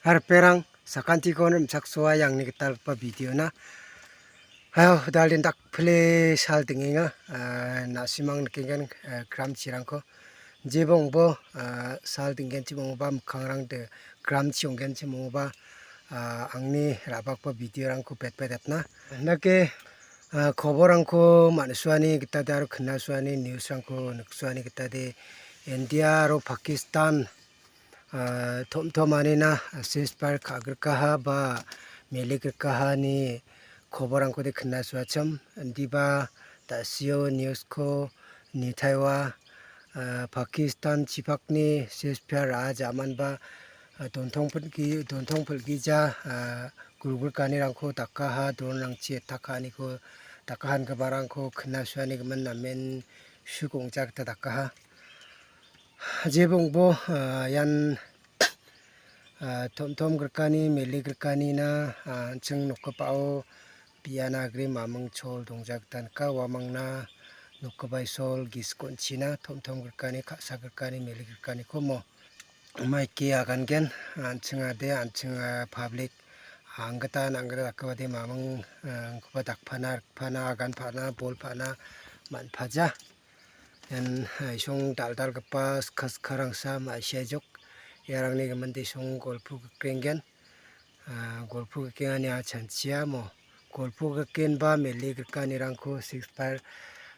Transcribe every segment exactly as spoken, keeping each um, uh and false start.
Harperang sakantikon rimchaksoa angni gitalgipa video-na. Hayo, dalin dakpile sal dingenga, ah, na·simang nikengen, ah, gramchirangko. Jebongbo, ah, sal dinggenchim ong·oba, mikkangrang de gramchi ong·genchim ong·oba, ah, angni ra·bakba video-rangko petpetetna. Nake, ah, koborrangko man·suani gita de aro knasuani news-rangko niksuani gita de India aro Pakistan ah, tom·tomanina ceasefire ka·grikaha ba meligrikahani koborrangkode knasuachim. Indiba da·sio news-ko nitaiwa, ah, Pakistan chipakni ceasefire ra·a jamanba, ah, dontong pil·gi-, dontong pil·gija, ah, gulgulkanirangko dakaha, dronrangchi attack ka·aniko dakaha ingiparangko knasuanigimin namen suk ong·ja gita dakaha. Jebongbo, ah, ian, ah, tom·tom grikani, mele grikanina, ah, an·ching nokgipao biana gri maming chol dongja gita nika. Uamangna nokgipa isol gisik on·china, tom·tom grikani, ka·sa grikani, mele grikaniko mo. Maike agangen, an·ching ade, an·ching, ah, public, anggita, anggita dakgipade maming, ah, angkoba dakpana, rikpana, agan pa·na, bol pa·na man·paja. Ian, ah, isong dal·dalgipa skha skharangsa ma·siajok. Iarangni gimin de isong golpo gikrenggen. Ah, golpo gikrengani a chanchia mo. Golpo gikrenba mele grikanirangko ceasefire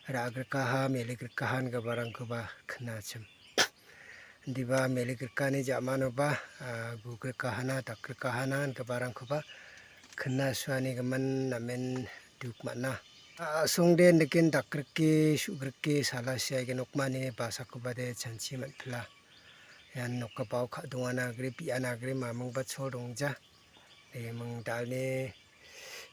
ra·grikaha, mele grikaha ingiparangkoba knachim. Indiba mele grikani jamanoba, ah, gu grikahana, dak grikahana ingiparangkoba knasuanigimin namen duk man·a. A·songde nikin dakrike, su·grike, sala siaige nokmani basakoba de chanchi man·pila. Ian nokgipao ka·dongana gri, biana gri, mamingba chol dongja. Degiming dalni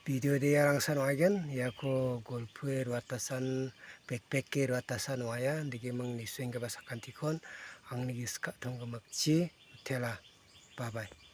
video de iarangsan ong·aigen. Iako golpoe ruatasan, backpacke ruatasan ong·aia. Degiming nisoenggipa sakantikon angni gisik ka·tong gimikchi mitela. Bye bye.